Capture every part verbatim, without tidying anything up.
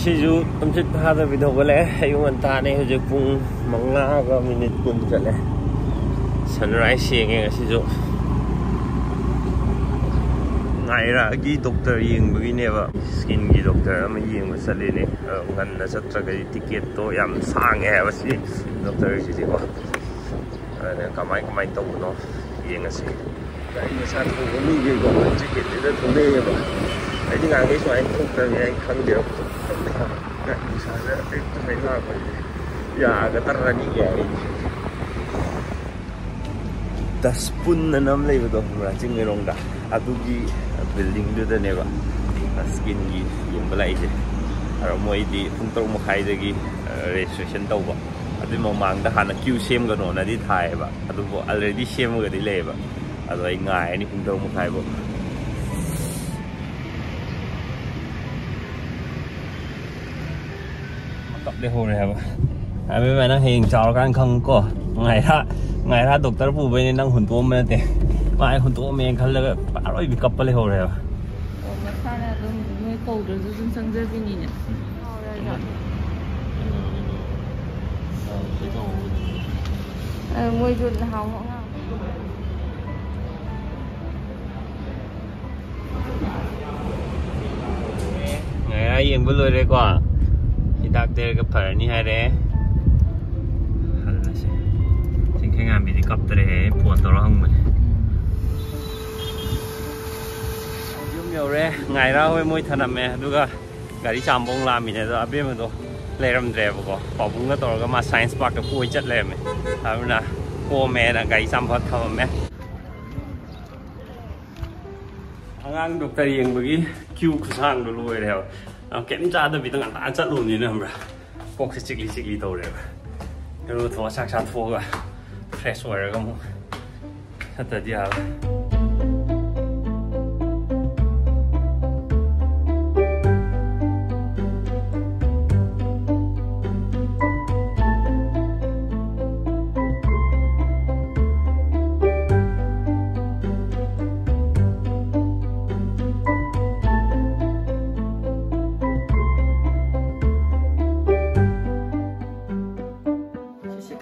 ꯁꯤꯁꯨ ꯇꯨꯝꯁꯤꯠ ꯐꯥꯗꯕꯤꯗ ꯍꯧꯒꯠꯂꯛꯑꯦ꯫ ꯑꯌꯨꯛ ꯉꯟꯇꯥꯅꯦ, ꯍꯧꯖꯤꯛ ꯄꯨꯡ ꯃꯉꯥꯒ ꯃꯤꯅꯤꯠ ꯀꯨꯟ ꯆꯠꯂꯦ꯫ Sunrise ꯌꯦꯡꯉꯦ ꯉꯁꯤꯁꯨ꯫ ꯉꯥꯏꯔꯥꯒꯤ ꯗꯣꯛꯇꯔ ꯌꯦꯡꯕꯒꯤꯅꯦꯕ, ꯁ꯭ꯀꯤꯟꯒꯤ ꯗꯣꯛꯇꯔ ꯑꯃ ꯌꯦꯡꯕ ꯆꯠꯂꯤꯅꯦ꯫ ꯑꯗꯣ ꯉꯟꯅ ꯆꯠꯇ꯭ꯔꯒꯗꯤ ꯇꯤꯀꯦꯠꯇꯣ ꯌꯥꯝ ꯁꯥꯡꯉꯦ ꯍꯥꯏꯕ ꯁꯤ ꯗꯣꯛꯇꯔꯒꯤꯁꯤꯗꯤꯀꯣ꯫ ꯑꯗꯨꯅ ꯀꯃꯥꯏ ꯀꯃꯥꯏꯅ ꯇꯧꯕꯅꯣ ꯌꯦꯡꯉꯁꯤ꯫ ꯒꯥꯔꯤ ꯃꯆꯥ ꯊꯧꯕ ꯃꯤꯒꯩꯗꯣ ꯇꯤꯀꯦꯠꯁꯤꯗ ꯊꯧꯅꯩꯌꯦꯕ꯫ ꯑꯩꯗꯤ ꯉꯍꯥꯟꯈꯩ ꯁꯨꯃꯥꯏꯅ ꯊꯣꯛꯇꯕꯅꯤ, ꯑꯩ ꯈꯪꯗꯦꯕ꯫ ꯒꯥꯔꯤ ꯃꯆꯥꯗ ꯑꯌꯨꯛꯇ ꯁꯨꯃꯥꯏꯅ ꯂꯥꯛꯄꯁꯤꯗꯤ ꯌꯥꯒꯗ꯭ꯔꯅꯤ ꯀꯥꯏ꯫ ꯗꯁꯄꯨꯟ ꯑꯅ ꯑꯃ ꯂꯩꯕꯗꯣ ꯈꯪꯕ꯭ꯔꯥ, ꯆꯤꯡꯃꯩꯔꯣꯡꯗ? ꯑꯗꯨꯒꯤ ꯕꯤꯜꯗꯤꯡꯗꯨꯗꯅꯦꯕ ꯁ꯭ꯀꯤꯟꯒꯤ ꯌꯦꯡꯕ ꯂꯥꯛꯏꯁꯦ꯫ ꯑꯗꯣ ꯃꯣꯏꯗꯤ ꯄꯨꯡ ꯇꯔꯨꯛ ꯃꯈꯥꯏꯗꯒꯤ ꯔꯦꯖꯤꯁꯇ꯭ꯔꯦꯁꯟ ꯇꯧꯕ꯫ ꯑꯗꯨꯏ ꯃꯃꯥꯡꯗ ꯍꯥꯟꯅ ꯀ꯭ꯌꯨ ꯁꯦꯝꯒꯅꯣꯅꯗꯤ ꯊꯥꯏꯌꯦꯕ, ꯑꯗꯨꯕꯨ ꯑꯜꯔꯦꯗꯤ ꯁꯦꯝꯃꯒꯗꯤ ꯂꯩꯌꯦꯕ꯫ ꯑꯗꯣ ꯑꯩ ꯉꯥꯏꯔꯅꯤ ꯄꯨꯡ ꯇꯔꯨꯛ ꯃꯈꯥꯏꯐꯥꯎ꯫ ꯀꯞ ꯂꯩꯍꯧꯔꯦ ꯍꯥꯏꯕ꯫ ꯑꯕꯦꯝꯃ, ꯅꯪ ꯍꯌꯦꯡ ꯆꯥꯎꯔꯀꯥꯟꯗ ꯈꯪꯉꯨꯀꯣ꯫ ꯉꯥꯏꯔꯥ, ꯉꯥꯏꯔꯥ ꯗꯣꯛꯇꯔ ꯄꯨꯕꯩꯅꯦ, ꯅꯪ ꯍꯨꯟꯇꯣꯛꯑꯝꯕ ꯅꯠꯇꯦ꯫ ꯃꯥ ꯑꯩ ꯍꯨꯟꯇꯣꯛꯑꯝꯃꯦꯅ ꯈꯜꯂꯒ ꯑꯔꯣꯏꯕꯤ ꯀꯞꯄ ꯂꯩꯍꯧꯔꯦ ꯍꯥꯏꯕ꯫ ꯑꯣ, ꯃꯁꯥꯅ ꯑꯗꯨꯝ ꯅꯣꯏ ꯀꯧꯗ꯭ꯔꯁꯨ ꯑꯗꯨꯝ ꯆꯪꯖꯕꯤꯅꯤꯅꯦ꯫ ꯑ, ꯃꯣꯏꯁꯨ ꯅꯍꯥꯟꯃꯨꯛ ꯑꯉꯥꯡ ꯉꯥꯏꯔꯥ ꯌꯦꯡꯕ ꯂꯣꯏꯔꯦꯀꯣ꯫ ꯍꯤꯗꯥꯛ ꯇꯩꯔꯒ ꯐꯔꯅꯤ ꯍꯥꯏꯔꯦ꯫ ꯍꯜꯂꯁꯦ꯫ ꯆꯤꯡꯈꯩꯉꯥꯟꯕꯤꯗꯤ ꯀꯞꯇꯔꯦꯍꯦ, ꯐꯣꯟ ꯇꯧꯔ ꯍꯪꯕꯅꯦ꯫ ꯌꯨꯝ ꯌꯧꯔꯦ꯫ ꯉꯥꯏꯔꯥ ꯍꯣꯏ ꯃꯣꯏ ꯊꯅꯝꯃꯦ, ꯑꯗꯨꯒ ꯒꯥꯔꯤ ꯆꯥꯝꯕ ꯑꯃꯨꯛ ꯂꯥꯛꯑꯝꯃꯤꯅꯦ꯫ ꯑꯗꯣ ꯑꯕꯦꯝꯃꯗꯣ ꯂꯩꯔꯝꯗ꯭ꯔꯦꯕꯀꯣ, ꯄꯥꯕꯨꯡꯒ ꯇꯧꯔꯒ ꯃꯥ ꯁꯥꯏꯟꯁ ꯄꯥꯔꯛꯇ ꯀꯣꯏ ꯆꯠ ꯂꯩꯔꯝꯃꯦ꯫ ꯑꯗꯨꯅ ꯀꯣꯝꯃꯦꯅ ꯒꯥꯔꯤ ꯆꯥꯝꯕ ꯊꯝꯃꯝꯃꯦ꯫ ꯑꯉꯥꯡ ꯗꯣꯛꯇꯔ ꯌꯦꯡꯕꯒꯤ ꯀ꯭ꯌꯨ ꯈꯨꯁꯥꯡꯗꯣ ꯂꯣꯏꯔꯦꯕ꯫ ꯑ, ꯀꯩꯝ ꯆꯥꯗꯕꯤꯗ ꯉꯟꯇꯥ ꯆꯠꯂꯨꯕꯅꯤꯅ, ꯈꯪꯕ꯭ꯔꯥ? ꯀꯣꯛꯁꯦ ꯆꯤꯛꯂꯤ ꯆꯤꯛꯂꯤ ꯇꯧꯔꯦꯕ꯫ ꯏꯔꯨꯊꯣꯛꯑ ꯆꯥꯛ ꯆꯥꯊꯣꯛꯑꯒ ꯐ꯭ꯔꯦꯁ ꯑꯣꯏꯔꯒ ꯑꯃꯨꯛ ꯆꯠꯇꯗꯤ ꯌꯥꯔꯣꯏ꯫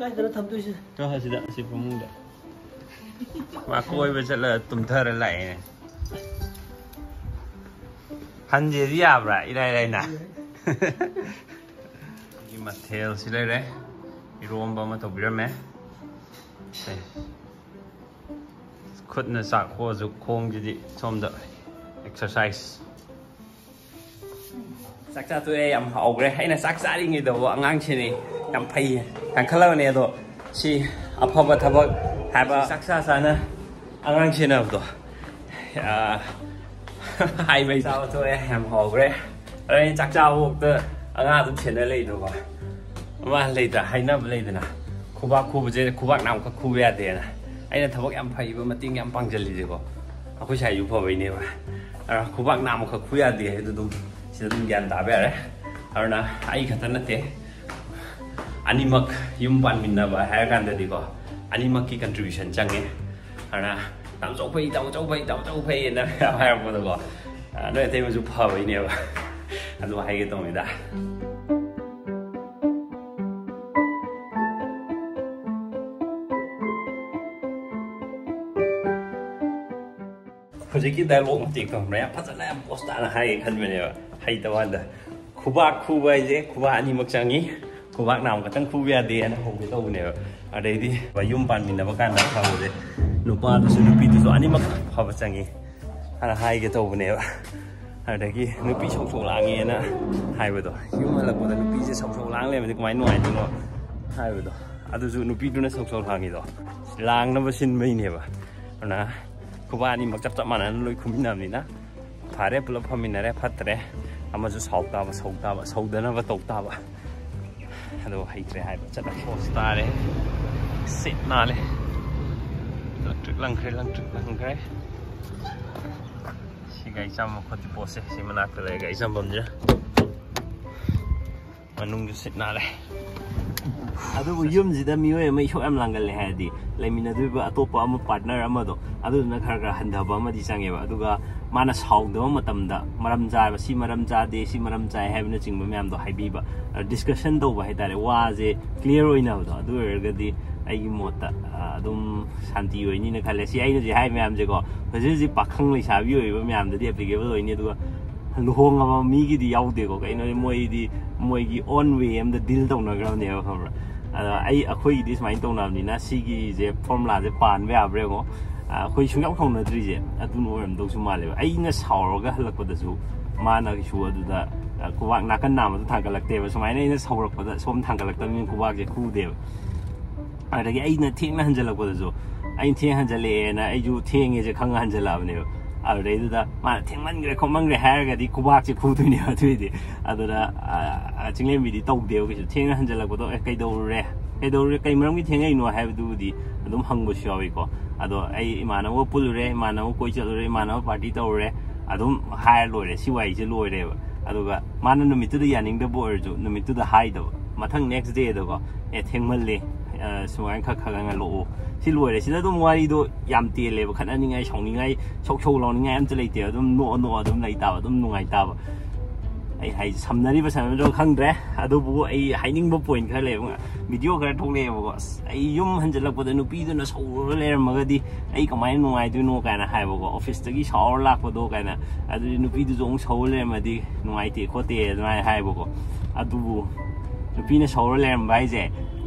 ꯀꯥꯏꯗꯅꯣ ꯊꯝꯗꯣꯏꯁꯦ? ꯇꯣ ꯑꯁꯤꯗ ꯑꯁꯤ ꯐꯃꯨꯡꯗ ꯃꯥ ꯀꯣꯏꯕ ꯆꯠꯂꯒ ꯇꯨꯝꯊꯔ ꯂꯥꯛꯑꯦꯅꯦ꯫ ꯍꯟꯖꯦꯗꯤ ꯌꯥꯕ꯭ꯔꯥ ꯏꯔꯥꯏ ꯂꯥꯏꯅ? ꯑꯩꯒꯤ ꯃꯊꯦꯜꯁꯤ ꯂꯩꯔꯦ꯫ ꯏꯔꯣꯝꯕ ꯑꯃ ꯇꯧꯕꯤꯔꯝꯃꯦ꯫ ꯁꯦ꯫ ꯈꯨꯠꯅ ꯆꯥꯛ ꯈꯣꯛꯑꯁꯨ ꯈꯣꯡꯁꯤꯗꯤ ꯁꯣꯝꯗ ꯑꯦꯛꯁꯔꯁꯥꯏꯁ꯫ ꯆꯥꯛ ꯆꯥ ꯇꯣꯛꯑꯦ, ꯌꯥꯝ ꯍꯥꯎꯈ꯭ꯔꯦ꯫ ꯑꯩꯅ ꯆꯥꯛ ꯆꯥꯔꯤꯉꯩꯗꯕꯨ ꯑꯉꯥꯡꯁꯤꯅꯤ ꯌꯥꯝ ꯐꯩ ꯀꯟꯈꯠꯂꯕꯅꯦ꯫ ꯑꯗꯣ ꯁꯤ ꯑꯐꯕ ꯊꯕꯛ ꯍꯥꯏꯕ, ꯆꯥꯛ ꯆꯥ ꯆꯥꯅ ꯑꯉꯥꯡ ꯁꯦꯟꯅꯕꯗꯣ, ꯑꯥ, ꯍꯥꯏꯕ ꯆꯥꯕ ꯇꯣꯛꯑꯦ, ꯌꯥꯝ ꯍꯥꯎꯈ꯭ꯔꯦ꯫ ꯑꯗ ꯑꯩꯅ ꯆꯥꯛ ꯆꯥꯕ ꯐꯥꯎꯗ ꯑꯉꯥꯡ ꯑꯗꯨꯝ ꯁꯦꯟꯅ ꯂꯩꯗꯧꯕ ꯑꯃ ꯂꯩꯇ꯭ꯔꯥ, ꯍꯥꯏꯅꯕ ꯂꯩꯗꯅ, ꯈꯨꯕꯥꯛ ꯈꯨꯕꯁꯦ ꯈꯨꯕꯥꯛ ꯅꯥꯝꯈꯛ ꯈꯨꯕ ꯌꯥꯗꯦꯅ꯫ ꯑꯩꯅ ꯊꯕꯛ ꯌꯥꯝ ꯐꯩꯕ, ꯃꯇꯦꯡ ꯌꯥꯝ ꯄꯥꯡꯁꯤꯜꯂꯤꯁꯦꯀꯣ, ꯑꯩꯈꯣꯏ ꯁ꯭ꯋꯥꯏꯁꯨ ꯐꯕꯩꯅꯦꯕ꯫ ꯑꯗ ꯈꯨꯕꯥꯛ ꯅꯥꯝꯈꯛ ꯈꯨ ꯌꯥꯗꯦ ꯍꯥꯏꯗꯣ ꯑꯗꯨꯝ ꯁꯤꯗ ꯑꯗꯨꯝ ꯒ꯭ꯌꯥꯟ ꯇꯥꯕ ꯌꯥꯔꯦ꯫ ꯑꯗꯨꯅ ꯑꯩ ꯈꯛꯇ ꯅꯠꯇꯦ, ꯑꯅꯤꯃꯛ ꯌꯨꯝ ꯄꯥꯟꯃꯤꯟꯅꯕ ꯍꯥꯏꯔ ꯀꯥꯟꯗꯗꯤꯀꯣ, ꯑꯅꯤꯃꯛꯀꯤ ꯀꯟꯇ꯭ꯔꯤꯕ꯭ꯌꯨꯁꯟ ꯆꯪꯉꯦ꯫ ꯑꯗꯨꯅ "ꯇꯥꯃꯣꯆꯧ ꯐꯩ, ꯇꯥꯃꯣꯆꯧ ꯐꯩ, ꯇꯥꯃꯣꯆꯧ ꯐꯩ" ꯍꯥꯏꯅ ꯃꯌꯥꯝ ꯍꯥꯏꯔꯛꯄꯗꯀꯣ, ꯑ, ꯅꯣꯏ ꯑꯇꯩꯃꯁꯨ ꯐꯕꯩꯅꯦꯕ꯫ ꯑꯗꯨ ꯍꯥꯏꯒꯦ ꯇꯧꯅꯤꯗ꯫ ꯍꯧꯖꯤꯛꯀꯤ ꯗꯥꯏꯂꯣꯛ ꯃꯇꯦꯛꯇꯣ ꯃꯌꯥꯝ ꯐꯖꯅ ꯌꯥꯝ ꯄꯣꯁ ꯇꯥꯅ ꯍꯥꯏꯒꯦ ꯈꯟꯕꯅꯦꯕ, ꯍꯩꯇꯕ ꯀꯥꯟꯗ꯫ ꯈꯨꯕꯥꯛ ꯈꯨꯕ ꯍꯥꯏꯁꯦ ꯈꯨꯕꯥꯛ ꯑꯅꯤꯃꯛ ꯆꯪꯉꯤ, ꯈꯨꯕꯥꯛ ꯅꯥꯝ ꯈꯛꯇꯪ ꯈꯨꯕ ꯌꯥꯗꯦ ꯍꯥꯏꯅ ꯍꯧꯒꯦ ꯇꯧꯕꯅꯦꯕ꯫ ꯑꯗꯩꯗꯤ ꯌꯨꯝ ꯄꯥꯟꯃꯤꯟꯅꯕ ꯀꯥꯟꯗ ꯐꯕꯁꯦ ꯅꯨꯄꯥꯗꯨꯁꯨ ꯅꯨꯄꯤꯗꯨꯁꯨ ꯑꯅꯤꯃꯛ ꯐꯕ ꯆꯪꯉꯤ ꯍꯥꯏꯅ ꯍꯥꯏꯒꯦ ꯇꯧꯕꯅꯦꯕ꯫ ꯑꯗꯒꯤ ꯅꯨꯄꯤ ꯁꯧ ꯁꯧ ꯂꯥꯡꯉꯦꯅ ꯍꯥꯏꯕꯗꯣ, ꯌꯨꯝ ꯍꯜꯂꯛꯄꯗ ꯅꯨꯄꯤꯁꯦ ꯁꯧ ꯁꯧ ꯂꯥꯡ ꯂꯩꯔꯝꯃꯗꯤ ꯀꯃꯥꯏꯅ ꯅꯨꯡꯉꯥꯏꯗꯣꯏꯅꯣ ꯍꯥꯏꯕꯗꯣ, ꯑꯗꯨꯁꯨ ꯅꯨꯄꯤꯗꯨꯅ ꯁꯧ ꯁꯧ ꯂꯥꯡꯉꯤꯗꯣ ꯂꯥꯡꯅꯕ ꯁꯤꯟꯕꯩꯅꯦꯕ꯫ ꯑꯗꯨꯅ ꯈꯨꯕꯥꯛ ꯑꯅꯤꯃꯛ ꯆꯞ ꯆꯞ ꯃꯥꯟꯅꯅ ꯂꯣꯏ ꯈꯨꯃꯤꯟꯅꯕꯅꯤꯅ ꯐꯔꯦ, ꯄꯨꯂꯞ ꯐꯝꯃꯤꯟꯅꯔꯦ, ꯐꯠꯇ꯭ꯔꯦ, ꯑꯃꯁꯨ ꯁꯥꯎ ꯇꯥꯕ, ꯁꯧ ꯇꯥꯕ, ꯁꯧꯗꯅꯕ ꯇꯧ ꯇꯥꯕ꯫ ꯑꯗꯣ ꯍꯩꯇ꯭ꯔꯦ ꯍꯥꯏꯕ ꯆꯠꯂꯒꯦ꯫ ꯄꯣꯁ ꯇꯥꯔꯦ꯫ ꯁꯤꯠ ꯅꯥꯜꯂꯦ꯫ ꯂꯪꯇ꯭ꯔꯤꯛ ꯂꯪꯈ꯭ꯔꯦ, ꯂꯪꯇ꯭ꯔꯤꯛ ꯂꯪꯈ꯭ꯔꯦ꯫ ꯁꯤ ꯒꯥꯔꯤ ꯆꯥꯝꯕ ꯈꯣꯠꯄ ꯄꯣꯠꯁꯦ ꯁꯤ ꯃꯅꯥꯛꯇ ꯂꯩꯔꯦ, ꯒꯥꯔꯤ ꯆꯥꯝꯐꯝꯁꯤꯅ꯫ ꯃꯅꯨꯡꯁꯨ ꯁꯤꯠ ꯅꯥꯜꯂꯦ꯫ ꯑꯗꯨꯕꯨ ꯌꯨꯝꯁꯤꯗ ꯃꯤꯑꯣꯏ ꯑꯃ ꯏꯁꯧ ꯌꯥꯝ ꯂꯥꯡꯒꯜꯂꯦ ꯍꯥꯏꯔꯗꯤ, ꯂꯩꯃꯤꯟꯅꯗꯣꯔꯤꯕ ꯑꯇꯣꯞꯄ ꯑꯃ, ꯄꯥꯔꯠꯅꯔ ꯑꯃꯗꯣ, ꯑꯗꯨꯗꯨꯅ ꯈꯔ ꯈꯔ ꯍꯟꯊꯕ ꯑꯃꯗꯤ ꯆꯪꯉꯦꯕ꯫ ꯑꯗꯨꯒ ꯃꯥꯅ ꯁꯥꯎꯗꯕ ꯃꯇꯝꯗ ꯃꯔꯝ ꯆꯥꯕ, ꯁꯤ ꯃꯔꯝ ꯆꯥꯗꯦ, ꯁꯤ ꯃꯔꯝ ꯆꯥꯏ ꯍꯥꯏꯕꯅꯆꯤꯡꯕ ꯃꯌꯥꯝꯗꯣ ꯍꯥꯏꯕꯤꯕ, ꯗꯤꯁꯀꯁꯟ ꯇꯧꯕ ꯍꯥꯏꯇꯥꯔꯦ, ꯋꯥꯁꯦ ꯀ꯭ꯂꯤꯌꯥꯔ ꯑꯣꯏꯅꯕꯗꯣ꯫ ꯑꯗꯨ ꯑꯣꯏꯔꯒꯗꯤ ꯑꯩꯒꯤ ꯃꯣꯠꯇ ꯑꯗꯨꯝ ꯁꯥꯟꯇꯤ ꯑꯣꯏꯅꯤꯅ ꯈꯜꯂꯦ꯫ ꯁꯤ ꯑꯩꯅ ꯍꯧꯖꯤꯛ ꯍꯥꯏ ꯃꯌꯥꯝꯁꯦꯀꯣ, ꯍꯧꯖꯤꯛ ꯍꯧꯖꯤꯛ ꯄꯥꯈꯪ ꯂꯩꯁꯥꯕꯤ ꯑꯣꯏꯔꯤꯕ ꯃꯌꯥꯝꯗꯗꯤ ꯑꯦꯄ꯭ꯂꯤꯀꯦꯕꯜ ꯑꯣꯏꯅꯤ, ꯑꯗꯨꯒ ꯂꯨꯍꯣꯡꯉꯕ ꯃꯤꯒꯤꯗꯤ ꯌꯥꯎꯗꯦꯀꯣ꯫ ꯀꯩꯅꯣꯗꯤ ꯃꯣꯏꯗꯤ, ꯃꯣꯏꯒꯤ ꯑꯣꯟ ꯋꯦ ꯑꯃꯗ ꯗꯤꯜ ꯇꯧꯅꯈ꯭ꯔꯕꯅꯦꯕ, ꯈꯪꯕ꯭ꯔꯥ? ꯑꯗ ꯑꯩ, ꯑꯩꯈꯣꯏꯒꯤꯗꯤ ꯁꯨꯃꯥꯏꯅ ꯇꯧꯅꯕꯅꯤꯅ ꯁꯤꯒꯤꯁꯦ ꯐꯣꯔꯃꯨꯂꯥꯁꯦ ꯄꯥꯟꯕ ꯌꯥꯕ꯭ꯔꯥ ꯌꯦꯡꯉꯣ꯫ ꯑꯩꯈꯣꯏ ꯁꯨꯡꯌꯥꯎ ꯁꯥꯎꯅꯗ꯭ꯔꯤꯁꯦ ꯑꯗꯨꯅ ꯑꯣꯏꯔꯝꯗꯧꯁꯨ ꯃꯥꯜꯂꯦꯕ꯫ ꯑꯩꯅ ꯁꯥꯎꯔꯒ ꯍꯜꯂꯛꯄꯗꯁꯨ ꯃꯥꯅ ꯀꯩꯁꯨ ꯑꯗꯨꯗ ꯈꯨꯕꯥꯛ ꯅꯥꯀꯟ ꯅꯥꯝꯃꯗ ꯊꯥꯡꯒꯠꯂꯛꯇꯦꯕ꯫ ꯁꯨꯃꯥꯏꯅ ꯑꯩꯅ ꯁꯥꯎꯔꯛꯄꯗ ꯁꯣꯝ ꯊꯥꯡꯒꯠꯂꯛꯇꯕꯅꯤꯅ ꯈꯨꯕꯥꯛꯁꯦ ꯈꯨꯗꯦꯕ꯫ ꯑꯗꯒꯤ ꯑꯩꯅ ꯊꯦꯡꯅ ꯍꯟꯖꯜꯂꯛꯄꯗꯁꯨ, ꯑꯩꯅ ꯊꯦꯡ ꯍꯟꯖꯜꯂꯛꯑꯦꯅ ꯑꯩꯁꯨ ꯊꯦꯡꯉꯦꯁꯦ ꯈꯪꯉ ꯍꯟꯖꯜꯂꯛꯑꯕꯅꯦꯕ꯫ ꯑꯗꯨꯗꯩꯗꯨꯗ ꯃꯥꯅ ꯊꯦꯡꯃꯟꯈ꯭ꯔꯦ ꯈꯣꯠꯃꯟꯈ꯭ꯔꯦ ꯍꯥꯏꯔꯒꯗꯤ ꯈꯨꯕꯥꯛꯁꯦ ꯈꯨꯗꯣꯏꯅꯦꯕ꯫ ꯑꯗꯨꯏꯗꯤ ꯑꯗꯨꯗ ꯆꯤꯡꯂꯦꯝꯕꯤꯗꯤ ꯇꯧꯗꯦꯕ ꯀꯩꯁꯨ꯫ ꯊꯦꯡꯅ ꯍꯟꯖꯜꯂꯛꯄꯗꯣ, "ꯑꯦ, ꯀꯩꯗꯧꯔꯨꯔꯦ? ꯀꯩꯗꯧꯔꯨꯔꯦ? ꯀꯩ ꯃꯔꯝꯒꯤ ꯊꯦꯡꯉꯛꯏꯅꯣ?" ꯍꯥꯏꯕꯗꯨꯕꯨꯗꯤ ꯑꯗꯨꯝ ꯍꯪꯕꯁꯨ ꯌꯥꯎꯏꯀꯣ꯫ ꯑꯗꯣ ꯑꯩ ꯏꯃꯥꯟꯅꯕꯒ ꯄꯨꯜꯂꯨꯔꯦ, ꯏꯃꯥꯟꯅꯕ ꯀꯣꯏ ꯆꯠꯂꯨꯔꯦ, ꯏꯃꯥꯟꯅꯕ ꯄꯥꯔꯇꯤ ꯇꯧꯔꯨꯔꯦ, ꯑꯗꯨꯝ ꯍꯥꯏꯔ ꯂꯣꯏꯔꯦ꯫ ꯁꯤ ꯋꯥꯔꯤꯁꯦ ꯂꯣꯏꯔꯦꯕ꯫ ꯑꯗꯨꯒ ꯃꯥꯅ ꯅꯨꯃꯤꯠꯇꯨꯗ ꯌꯥꯅꯤꯡꯗꯕ ꯑꯣꯏꯔꯁꯨ ꯅꯨꯃꯤꯠꯇꯨꯗ ꯍꯥꯏꯗꯕ, ꯃꯊꯪ ꯅꯦꯛꯁ ꯗꯦꯗꯀꯣ, "ꯑꯦ, ꯊꯦꯡꯃꯜꯂꯦ, ꯁꯨꯃꯥꯏꯅ ꯈꯔ ꯈꯔ ꯉꯜꯂꯛꯑꯣ"꯫ ꯁꯤ ꯂꯣꯏꯔꯦ꯫ ꯁꯤꯗ ꯑꯗꯨꯝ ꯋꯥꯔꯤꯗꯣ ꯌꯥꯝ ꯇꯦꯜꯂꯦꯕ, ꯈꯠꯅꯅꯤꯡꯉꯥꯏ, ꯁꯥꯎꯅꯤꯡꯉꯥꯏ, ꯁꯧ ꯁꯧ ꯂꯥꯎꯅꯤꯡꯉꯥꯏ ꯑꯝꯇ ꯂꯩꯇꯦ꯫ ꯑꯗꯨꯝ ꯅꯣꯛꯑ ꯅꯣꯛꯑ ꯑꯗꯨꯝ ꯂꯩ ꯇꯥꯕ, ꯑꯗꯨꯝ ꯅꯨꯡꯉꯥꯏ ꯇꯥꯕ꯫ ꯑꯩ ꯍꯥꯏꯁꯦ ꯁꯝꯅꯔꯤꯕ ꯁꯝꯅꯗ꯭ꯔꯣ ꯈꯪꯗ꯭ꯔꯦ, ꯑꯗꯨꯕꯨ ꯑꯩ ꯍꯥꯏꯅꯤꯡꯕ ꯄꯣꯏꯟ ꯈꯔ ꯂꯩꯌꯦꯕ꯫ ꯚꯤꯗꯤꯑꯣ ꯈꯔ ꯊꯣꯛꯂꯛꯑꯦꯕꯀꯣ, "ꯑꯁ, ꯑꯩ ꯌꯨꯝ ꯍꯟꯖꯜꯂꯛꯄꯗ ꯅꯨꯄꯤꯗꯨꯅ ꯁꯧꯔꯒ ꯂꯩꯔꯝꯃꯒꯗꯤ ꯑꯩ ꯀꯃꯥꯏꯅ ꯅꯨꯡꯉꯥꯏꯗꯣꯏꯅꯣ?" ꯀꯥꯏꯅ ꯍꯥꯏꯕꯀꯣ, "ꯑꯣꯐꯤꯁꯇꯒꯤ ꯁꯥꯎꯔ ꯂꯥꯛꯄꯗꯣ" ꯀꯥꯏꯅ꯫ "ꯑꯗꯨꯗꯤ ꯅꯨꯄꯤꯗꯨꯁꯨ ꯑꯃꯨꯛ ꯁꯧꯔ ꯂꯩꯔꯝꯃꯗꯤ ꯅꯨꯡꯉꯥꯏꯇꯦ ꯈꯣꯠꯇꯦ" ꯑꯗꯨꯃꯥꯏꯅ ꯍꯥꯏꯕꯀꯣ꯫ ꯑꯗꯨꯕꯨ ꯅꯨꯄꯤꯅ ꯁꯧꯔ ꯂꯩꯔꯝꯕ ꯍꯥꯏꯁꯦ,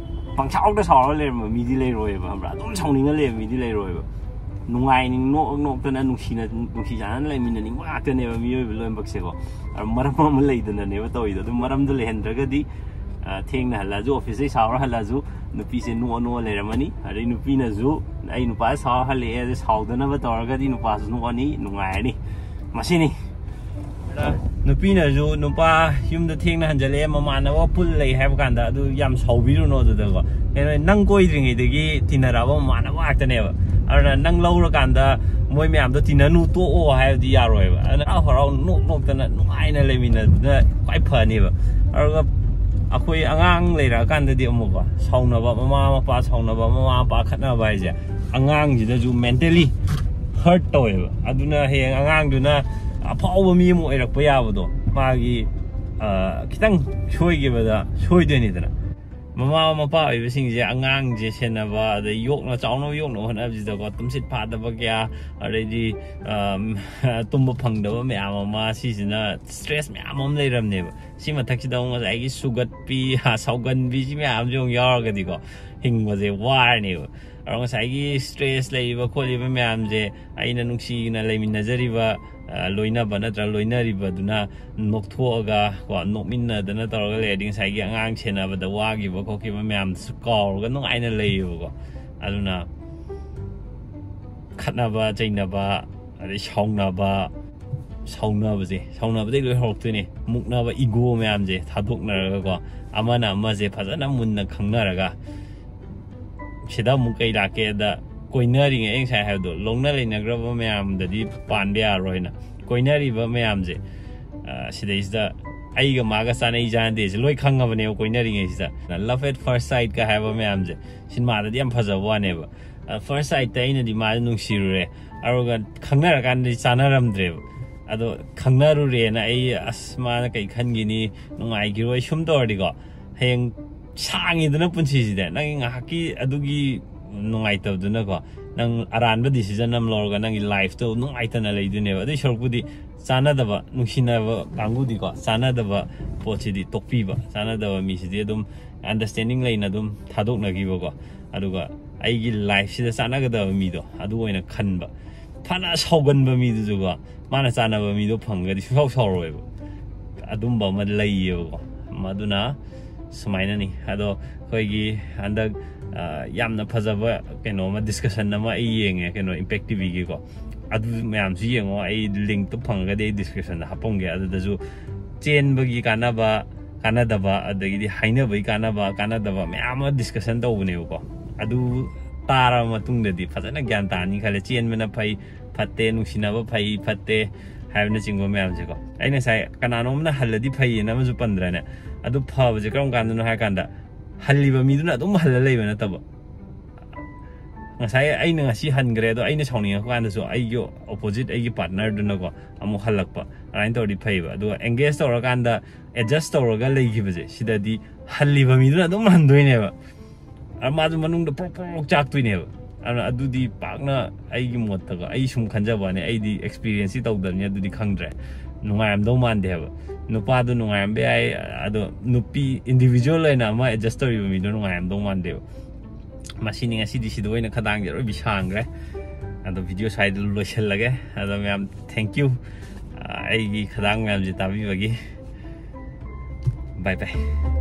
ꯄꯪꯁꯥꯎꯗ ꯁꯥꯎꯔ ꯂꯩꯔꯝꯕ ꯃꯤꯗꯤ ꯂꯩꯔꯣꯏꯕ, ꯈꯪꯕ꯭ꯔꯥ? ꯑꯗꯨꯝ ꯁꯥꯎꯅꯤꯡꯉ ꯂꯩꯕ ꯃꯤꯗꯤ ꯂꯩꯔꯣꯏꯕ꯫ ꯅꯨꯡꯉꯥꯏꯅꯤꯡ ꯅꯣꯛ ꯅꯣꯛꯇꯅ ꯅꯨꯡꯁꯤꯅ, ꯅꯨꯡꯁꯤ ꯆꯥꯟꯅꯅ ꯂꯩꯃꯤꯟꯅꯅꯤꯡꯕ ꯉꯥꯛꯇꯅꯦꯕ ꯃꯤꯑꯣꯏꯕ ꯂꯣꯏꯅꯃꯛꯁꯦꯀꯣ꯫ ꯑꯗꯨ ꯃꯔꯝ ꯑꯃ ꯂꯩꯗꯅꯅꯦꯕ ꯇꯧꯔꯤꯗꯣ꯫ ꯑꯗꯨ ꯃꯔꯝꯗꯣ ꯂꯩꯍꯟꯗ꯭ꯔꯒꯗꯤ, ꯑ, ꯊꯦꯡꯅ ꯍꯜꯂꯛꯑꯁꯨ, ꯑꯣꯐꯤꯁꯇꯩ ꯁꯥꯎꯔ ꯍꯜꯂꯛꯑꯁꯨ, ꯅꯨꯄꯤꯁꯦ ꯅꯣꯛꯑ ꯅꯣꯛꯑ ꯂꯩꯔꯝꯃꯅꯤ꯫ ꯑꯗꯩ ꯅꯨꯄꯤꯅꯁꯨ, "ꯑꯩ ꯅꯨꯄꯥ ꯁꯥꯎꯔ ꯍꯜꯂꯛꯑꯦ" ꯑꯗꯨ ꯁꯥꯎꯗꯅꯕ ꯇꯧꯔꯒꯗꯤ ꯅꯨꯄꯥꯁꯨ ꯅꯣꯛꯑꯅꯤ, ꯅꯨꯡꯉꯥꯏꯔꯅꯤ꯫ ꯃꯁꯤꯅꯤ꯫ ꯅꯨꯄꯤꯅꯁꯨ ꯅꯨꯄꯥ ꯌꯨꯝꯗ ꯊꯦꯡꯅ ꯍꯟꯖꯜꯂꯛꯑꯦ, ꯃꯃꯥꯟꯅꯕ ꯄꯨꯜ ꯂꯩ ꯍꯥꯏꯕ ꯀꯥꯟꯗ ꯑꯗꯨ ꯌꯥꯝ ꯁꯥꯎꯕꯤꯔꯨꯅꯣ꯫ ꯑꯗꯨꯗꯀꯣ, ꯀꯩꯅꯣ, ꯅꯪ ꯀꯣꯏꯗ꯭ꯔꯤꯉꯩꯗꯒꯤ ꯇꯤꯟꯅꯔꯛꯑꯕ ꯃꯃꯥꯟꯅꯕ ꯉꯥꯛꯇꯅꯦꯕ꯫ ꯑꯗꯨꯅ ꯅꯪ ꯂꯧꯔꯀꯥꯟꯗ ꯃꯣꯏ ꯃꯌꯥꯝꯗꯣ ꯇꯤꯟꯅꯅꯨ ꯇꯣꯛꯑꯣ ꯍꯥꯏꯕꯗꯤ ꯌꯥꯔꯣꯏꯕ꯫ ꯑꯗꯨꯅ ꯍꯔꯥꯎ ꯍꯔꯥꯎ ꯅꯣꯛ ꯅꯣꯛꯇꯅ ꯅꯨꯡꯉꯥꯏꯅ ꯂꯩꯃꯤꯟꯅꯕꯗꯨꯅ ꯈ꯭ꯋꯥꯏ ꯐꯅꯦꯕ꯫ ꯑꯗꯨꯒ ꯑꯩꯈꯣꯏ ꯑꯉꯥꯡ ꯂꯩꯔꯛꯑꯀꯥꯟꯗꯗꯤ ꯑꯃꯨꯛꯀꯣ, ꯁꯥꯎꯅꯕ, ꯃꯃꯥ ꯃꯄꯥ ꯁꯥꯎꯅꯕ, ꯃꯃꯥ ꯃꯄꯥ ꯈꯠꯅꯕ ꯍꯥꯏꯁꯦ ꯑꯉꯥꯡꯁꯤꯗꯁꯨ ꯃꯦꯟꯇꯦꯜꯂꯤ ꯍꯔꯠ ꯇꯧꯋꯦꯕ꯫ ꯑꯗꯨꯅ ꯍꯌꯦꯡ ꯑꯉꯥꯡꯗꯨꯅ ꯑꯐꯥꯎꯕ ꯃꯤ ꯑꯃ ꯑꯣꯏꯔꯛꯄ ꯌꯥꯕꯗꯣ, ꯃꯥꯒꯤ ꯈꯤꯇꯪ ꯁꯣꯏꯈꯤꯕꯗ ꯁꯣꯏꯗꯣꯏꯅꯤꯗꯅ꯫ ꯃꯃꯥ ꯃꯄꯥ ꯑꯣꯏꯕꯁꯤꯡꯁꯦ ꯑꯉꯥꯡꯁꯦ ꯁꯦꯟꯅꯕ, ꯑꯗꯩ ꯌꯣꯛꯅ ꯆꯥꯎꯅꯕ ꯌꯣꯛꯅꯕ ꯍꯣꯠꯅꯕꯁꯤꯗꯀꯣ, ꯇꯨꯝꯁꯤꯠ ꯐꯥꯗꯕ ꯀꯌꯥ, ꯑꯗꯩꯗꯤ ꯇꯨꯝꯕ ꯐꯪꯗꯕ ꯃꯌꯥꯝ ꯑꯃ, ꯁꯤꯁꯤꯅ ꯁ꯭ꯇ꯭ꯔꯦꯁ ꯃꯌꯥꯝ ꯑꯃ ꯂꯩꯔꯝꯅꯦꯕ꯫ ꯁꯤ ꯃꯊꯛꯁꯤꯗ ꯑꯃꯨꯛ ꯉꯁꯥꯏꯒꯤ ꯁꯨꯒꯠꯄꯤ, ꯁꯥꯎꯒꯟꯕꯤꯁꯤ ꯃꯌꯥꯝꯁꯦ ꯑꯃꯨꯛ ꯌꯥꯎꯔꯒꯗꯤꯀꯣ, ꯍꯤꯡꯕꯁꯦ ꯋꯥꯔꯅꯦꯕ꯫ ꯑꯗꯣ ꯉꯁꯥꯏꯒꯤ ꯁ꯭ꯇ꯭ꯔꯦꯁ ꯂꯩꯔꯤꯕ ꯈꯣꯠꯂꯤꯕ ꯃꯌꯥꯝꯁꯦ, ꯑꯩꯅ ꯅꯨꯡꯁꯤꯅ ꯂꯩꯃꯤꯟꯅꯖꯔꯤꯕ ꯂꯣꯏꯅꯕ ꯅꯠꯇ꯭ꯔꯒ ꯂꯣꯏꯅꯔꯤꯕꯗꯨꯅ ꯅꯣꯛꯊꯣꯛꯑꯒ ꯀꯣ, ꯅꯣꯛꯃꯤꯟꯅꯗꯅ ꯇꯧꯔꯒ ꯂꯩꯔꯗꯤ, ꯉꯁꯥꯏꯒꯤ ꯑꯉꯥꯡ ꯁꯦꯟꯅꯕꯗ ꯋꯥꯈꯤꯕ ꯈꯣꯠꯈꯤꯕ ꯃꯌꯥꯝꯗꯨꯁꯨ ꯀꯥꯎꯔꯒ ꯅꯨꯡꯉꯥꯏꯅ ꯂꯩꯌꯦꯕꯀꯣ꯫ ꯑꯗꯨꯅ ꯈꯠꯅꯕ ꯆꯩꯅꯕ, ꯑꯗꯩ ꯁꯥꯎꯅꯕ, ꯁꯥꯎꯅꯕꯁꯦ, ꯁꯥꯎꯅꯕꯗꯩ ꯂꯣꯏ ꯍꯧꯔꯛꯇꯣꯏꯅꯦ꯫ ꯃꯨꯛꯅꯕ, ꯏꯒꯣ ꯃꯌꯥꯝꯁꯦ ꯊꯥꯗꯣꯛꯅꯔꯒꯀꯣ, ꯑꯃꯅ ꯑꯃꯁꯦ ꯐꯖꯅ ꯃꯨꯟꯅ ꯈꯪꯅꯔꯒ, ꯁꯤꯗ ꯑꯃꯨꯛ ꯀꯩ ꯂꯥꯛꯀꯦꯗ, ꯀꯣꯏꯅꯔꯤꯉꯩ, ꯑꯩ ꯉꯁꯥꯏ ꯍꯥꯏꯕꯗꯣ, ꯂꯧꯅ ꯂꯩꯅꯈ꯭ꯔꯕ ꯃꯌꯥꯝꯗꯗꯤ ꯄꯥꯟꯕ ꯌꯥꯔꯣꯏꯅ꯫ ꯀꯣꯏꯅꯔꯤꯕ ꯃꯌꯥꯝꯁꯦ, ꯁꯤꯗꯩꯁꯤꯗ ꯑꯩꯒ ꯃꯥꯒ ꯆꯥꯅꯩ ꯆꯥꯟꯅꯗꯦꯁꯦ ꯂꯣꯏ ꯈꯪꯉꯕꯅꯦꯕ ꯀꯣꯏꯅꯔꯤꯉꯩꯁꯤꯗ꯫ Love at first sight ꯀ ꯍꯥꯏꯕ ꯃꯌꯥꯝꯁꯦ, ꯁꯤꯅꯦꯃꯥꯗꯗꯤ ꯌꯥꯝ ꯐꯖꯕ ꯋꯥꯅꯦꯕ꯫ ꯐꯥꯔꯁ ꯁꯥꯏꯠꯇ ꯑꯩꯅꯗꯤ ꯃꯥꯁꯦ ꯅꯨꯡꯁꯤꯔꯨꯔꯦ, ꯑꯗꯨꯒ ꯈꯪꯅꯔꯀꯥꯟꯗꯗꯤ ꯆꯥꯅꯔꯝꯗ꯭ꯔꯦꯕ꯫ ꯑꯗꯣ ꯈꯪꯅꯔꯨꯔꯦꯅ ꯑꯩ, "ꯑꯁ, ꯃꯥꯅ ꯀꯩ ꯈꯟꯈꯤꯅꯤ, ꯅꯨꯡꯉꯥꯏꯈꯤꯔꯣꯏ", ꯁꯨꯝ ꯇꯧꯔꯗꯤꯀꯣ, ꯍꯌꯦꯡ ꯁꯥꯡꯉꯤꯗꯅ ꯄꯨꯟꯁꯤꯁꯤꯗ, ꯅꯪꯒꯤ ꯉꯥꯏꯍꯥꯛꯀꯤ ꯑꯗꯨꯒꯤ ꯅꯨꯡꯉꯥꯏꯇꯕꯗꯨꯅꯀꯣ, ꯅꯪ ꯑꯔꯥꯟꯕ ꯗꯤꯁꯤꯖꯟ ꯑꯃ ꯂꯧꯔꯒ ꯅꯪꯒꯤ ꯂꯥꯏꯐꯇꯣ ꯅꯨꯡꯉꯥꯏꯇꯅ ꯂꯩꯗꯣꯏꯅꯦꯕ꯫ ꯑꯗꯨꯏ ꯁꯔꯨꯛꯄꯨꯗꯤ ꯆꯥꯟꯅꯗꯕ, ꯅꯨꯡꯁꯤꯅꯕ ꯀꯥꯡꯕꯨꯗꯤꯀꯣ, ꯆꯥꯟꯅꯗꯕ ꯄꯣꯠꯁꯤꯗꯤ ꯇꯣꯛꯄꯤꯕ, ꯆꯥꯟꯅꯗꯕ ꯃꯤꯁꯤꯗꯤ ꯑꯗꯨꯝ ꯑꯟꯗꯔꯁꯇꯦꯟꯗꯤꯡ ꯂꯩꯅ ꯑꯗꯨꯝ ꯊꯥꯗꯣꯛꯅꯈꯤꯕꯀꯣ꯫ ꯑꯗꯨꯒ ꯑꯩꯒꯤ ꯂꯥꯏꯐꯁꯤꯗ ꯆꯥꯟꯅꯒꯗꯕ ꯃꯤꯗꯣ ꯑꯗꯨ ꯑꯣꯏꯅ ꯈꯟꯕ꯫ ꯐꯅ ꯁꯥꯎꯒꯟꯕ ꯃꯤꯗꯨꯁꯨꯀꯣ, ꯃꯥꯅ ꯆꯥꯟꯅꯕ ꯃꯤꯗꯣ ꯐꯪꯉꯒꯗꯤ ꯁꯨꯡꯁꯥꯎ ꯁꯥꯎꯔꯣꯏꯕ꯫ ꯑꯗꯨꯝꯕ ꯑꯃ ꯂꯩꯌꯦꯕꯀꯣ꯫ ꯃꯗꯨꯅ ꯁꯨꯃꯥꯏꯅꯅꯤ꯫ ꯑꯗꯣ ꯑꯩꯈꯣꯏꯒꯤ ꯍꯟꯗꯛ ꯌꯥꯝꯅ ꯐꯖꯕ ꯀꯩꯅꯣ ꯑꯃ, ꯗꯤꯁꯀꯁꯟ ꯑꯃ ꯑꯩ ꯌꯦꯡꯉꯦ, ꯀꯩꯅꯣ, ꯏꯝꯄꯦꯛ ꯇꯤꯚꯤꯒꯤꯀꯣ꯫ ꯑꯗꯨ ꯃꯌꯥꯝꯁꯨ ꯌꯦꯡꯉꯣ, ꯑꯩ ꯂꯤꯡꯛꯇꯣ ꯐꯪꯉꯒꯗꯤ ꯑꯩ ꯗꯤꯁꯀ꯭ꯔꯤꯞꯁꯟꯗ ꯍꯥꯞꯄꯝꯒꯦ꯫ ꯑꯗꯨꯗꯁꯨ ꯆꯦꯟꯕꯒꯤ ꯀꯥꯟꯅꯕ, ꯀꯥꯟꯅꯗꯕ, ꯑꯗꯒꯤꯗꯤ ꯍꯥꯏꯅꯕꯒꯤ ꯀꯥꯟꯅꯕ, ꯀꯥꯟꯅꯗꯕ ꯃꯌꯥꯝ ꯑꯃ ꯗꯤꯁꯀꯁꯟ ꯇꯧꯕꯅꯦꯕꯀꯣ꯫ ꯑꯗꯨ ꯇꯥꯔꯕ ꯃꯇꯨꯡꯗꯗꯤ ꯐꯖꯅ ꯒ꯭ꯌꯥꯟ ꯇꯥꯅꯤ ꯈꯜꯂꯦ꯫ ꯆꯦꯟꯕꯅ ꯐꯩ ꯐꯠꯇꯦ, ꯅꯨꯡꯁꯤꯅꯕ ꯐꯩ ꯐꯠꯇꯦ ꯍꯥꯏꯕꯅꯆꯤꯡꯕ ꯃꯌꯥꯝꯁꯦꯀꯣ꯫ ꯑꯩꯅ ꯉꯁꯥꯏ ꯀꯅꯥꯅꯣꯝꯅ ꯍꯜꯂꯗꯤ ꯐꯩꯌꯦꯅ ꯑꯃꯁꯨ ꯄꯟꯗ꯭ꯔꯅꯦ? ꯑꯗꯨ ꯐꯕꯁꯦ ꯀꯔꯝ ꯀꯥꯟꯗꯅꯣ ꯍꯥꯏ ꯀꯥꯟꯗ, ꯍꯜꯂꯤꯕ ꯃꯤꯗꯨꯅ ꯑꯗꯨꯝ ꯍꯜꯂ ꯂꯩꯕ ꯅꯠꯇꯕ, ꯉꯁꯥꯏ ꯑꯩꯅ ꯉꯁꯤ ꯍꯟꯈ꯭ꯔꯦ, ꯑꯗꯣ ꯑꯩꯅ ꯁꯥꯎꯅꯤꯡꯉꯛꯄ ꯀꯥꯟꯗꯁꯨ ꯑꯩꯒꯤ ꯑꯣꯄꯣꯖꯤꯠ ꯑꯩꯒꯤ ꯄꯥꯔꯠꯅꯔꯗꯨꯅꯀꯣ ꯑꯃꯨꯛ ꯍꯜꯂꯛꯄ, ꯑꯗꯨꯃꯥꯏꯅ ꯇꯧꯔꯗꯤ ꯐꯩꯕ꯫ ꯑꯗꯨꯒ ꯑꯦꯡꯒꯦꯖ ꯇꯧꯔꯀꯥꯟꯗ ꯑꯦꯗꯖꯁ ꯇꯧꯔꯒ ꯂꯩꯈꯤꯕꯁꯦ, ꯁꯤꯗꯗꯤ ꯍꯜꯂꯤꯕ ꯃꯤꯗꯨꯅ ꯑꯗꯨꯝ ꯍꯟꯗꯣꯏꯅꯦꯕ꯫ ꯑꯗꯨ ꯃꯥꯁꯨ ꯃꯅꯨꯡꯗ ꯄ꯭ꯔꯣꯛ ꯄ꯭ꯔꯣꯛ ꯆꯥꯛꯇꯣꯏꯅꯦꯕ꯫ ꯑꯗꯨꯅ ꯑꯗꯨꯗꯤ ꯄꯥꯛꯅ, ꯑꯩꯒꯤ ꯃꯣꯠꯇꯀꯣ, ꯑꯩ ꯁꯨꯝ ꯈꯟꯖꯕ ꯋꯥꯅꯤ, ꯑꯩꯗꯤ ꯑꯦꯛꯁꯄꯤꯔꯤꯌꯦꯟꯁꯇꯤ ꯇꯧꯗꯕꯅꯤ, ꯑꯗꯨꯗꯤ ꯈꯪꯗ꯭ꯔꯦ꯫ ꯅꯨꯡꯉꯥꯏꯔꯝꯗꯧ ꯃꯥꯟꯗꯦ ꯍꯥꯏꯕ꯫ ꯅꯨꯄꯥꯗꯣ ꯅꯨꯡꯉꯥꯏꯔꯝꯕ ꯌꯥꯏ, ꯑꯗꯣ ꯅꯨꯄꯤ ꯏꯟꯗꯤꯕꯤꯖꯨꯋꯦꯜ ꯑꯣꯏꯅ ꯑꯃ ꯑꯦꯗꯖꯁꯠ ꯇꯧꯔꯤꯕ ꯃꯤꯗꯣ ꯅꯨꯡꯉꯥꯏꯔꯝꯗꯧ ꯃꯥꯟꯗꯦꯕ꯫ ꯃꯁꯤꯅꯤ ꯉꯁꯤꯗꯤ, ꯁꯤꯗ ꯑꯣꯏꯅ ꯈꯗꯥꯡꯁꯦ ꯑꯔꯣꯏꯕꯤ ꯁꯥꯡꯈ꯭ꯔꯦ꯫ ꯑꯗꯣ ꯚꯤꯗꯤꯑꯣ ꯁ꯭ꯋꯥꯏꯗ ꯂꯣꯏꯁꯤꯜꯂꯒꯦ꯫ ꯑꯗꯣ ꯃꯌꯥꯝ, ꯊꯦꯡꯀ꯭ꯌꯨ, ꯑꯩꯒꯤ ꯈꯗꯥꯡ ꯃꯌꯥꯝꯁꯦ ꯇꯥꯕꯤꯕꯒꯤ꯫ ꯕꯥꯏ ꯕꯥꯏ꯫